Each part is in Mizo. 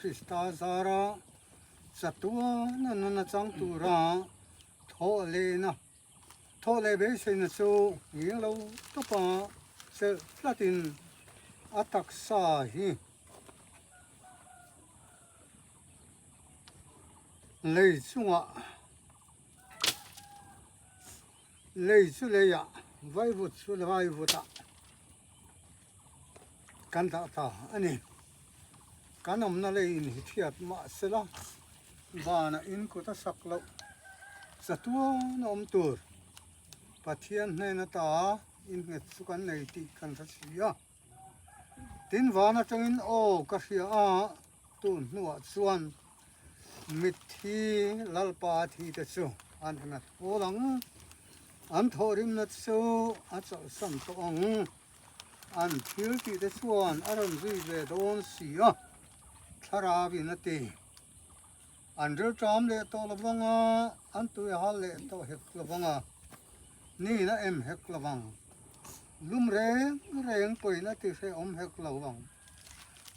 Krista zara chatuana nuna chang tura thawh lehna, thawh leh beiseina chu nghing lo tawpa chelh tlatin a taksa hi lei chungah lei chu leiah vaivut chu vaivutah kan dah ta a ni. Kan awmna leiin hi thiat mah sela vanah in kut a sak loh chatuan a awm tur Pathian hnen ata innghet chu kan nei tih kan hre si a. Tin van atangin aw ka hria a, tun hnuah chuan mitthi Lalpa thi te chu an engat hawl ang, an thawhrimna chu a chawlhsan tawh ang. An thil tih te chuan a rawn zui ve dawn si a, thlarau in a ti. An rilṭam leh tawh lo vang a, an tui hal leh tawh hek lo vang a, niin a em hek lo vang. Lum reng reng pawhin a ti hrehawm hek lo vang.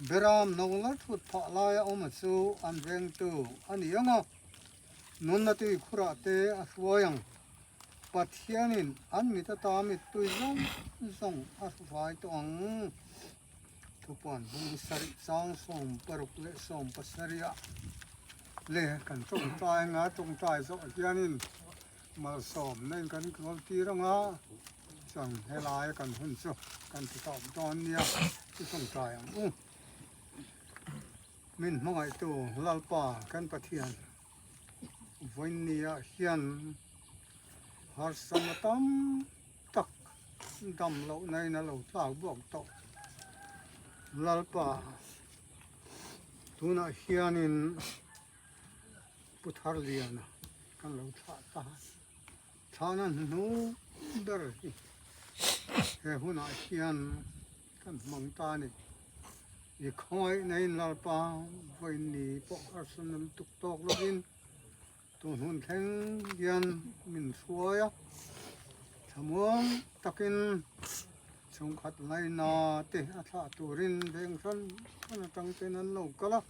Beram no la thut phah laia awm a chu an vengtu a ni ang a, nunna tui khurah te a hruai ang. Pathianin an mit ata mittui zawng zawng a hrufai tawh ang. Thupuan bung sarih chang 67 leh 70 ah leh kan tawngtai anga tawngtai zawh hianin malsawmna in kan kawl tir anga chuan helai kan hun chu kan ti tawp dawn nia i tawngtai ang u. Min hmangaihtu Lalpa kan Pathian. Vawinia hian harsana tam tak dam loh na in a lo tlak buak tawh. Lalpa tunah hianin Pu Tharliana kan lo thlah ta a, thlahna hnuhnung ber hi he hunah hian kan hmang ta a ni. I khawngaihna in Lalpa vawiin pawh harsatna lutuk tawk lovin tun hun thleng hian min hruai a, thlamuang takin chhungkhat laina te a thlah turin veng hran hran atang ten an lo kal a,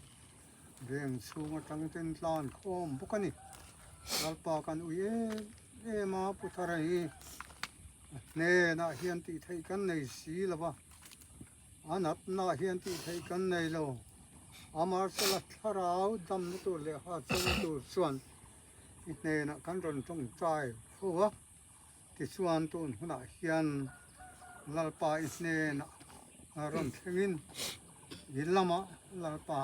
veng chhung atang ten tlan khawm bawk a ni. Lalpa kan ui em em a, Pu Thara hi a hnenah hian tih theih kan nei si lo va. A natna hian tih theih kan nei lo. Amarsala thlarau damna tur leh hahchawlhna tur chuan i hnenah kan rawn tawngtai fo a. Tichuan tun hunah hian Lalpa i hnenah rawn thlengin i lamah Lalpa.